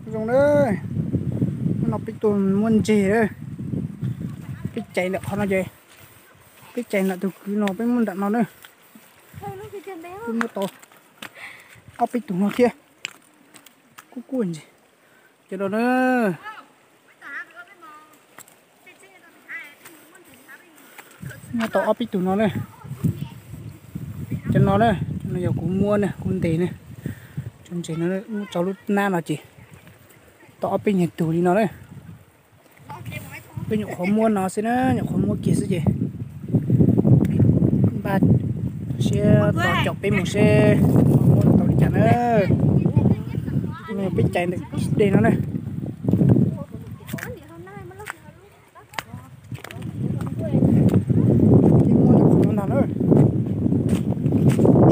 Zoo na, no peb tuaj muab ntseg, peb cais ntawm qhov no ces, peb cais ntawm tus kwv no peb muab nram no na. Peb muab tau ob peb tug no thiab, kuj kuj ntsis. Cov no na, muab tau ob peb tug no na. Cov no na, cov no yog kuv muab na, kuv ntes na. Cov ntses no muab tso lub hnab no ces tau ob peb nyuag tug li no na. Peb nyuam qhuav muab no xwb na, nyuam qhuav muab kiag xwb ces npaj siab tos caum peb mus seb muab tau li cas na. Peb cais ntawm dej no na.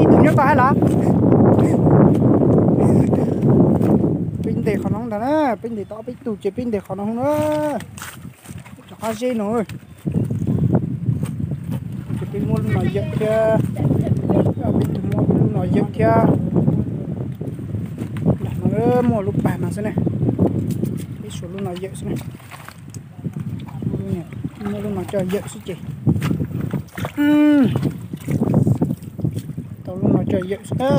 Ib tug nyob tod hab los? Peb ntes qhov no ntag na, peb ntes tau ob peb tug ces peb ntes qhov no hov na. Rov qab zeb no. Ces peb muab lub no yawm thiab, peb tus muab lub no yawm thiab. Nram no muaj lub pag no xwb ne, peb suav lub no yawm xwb ne. Muab lub no coj yawm xwb ces, tau lub no coj yawm xwb na.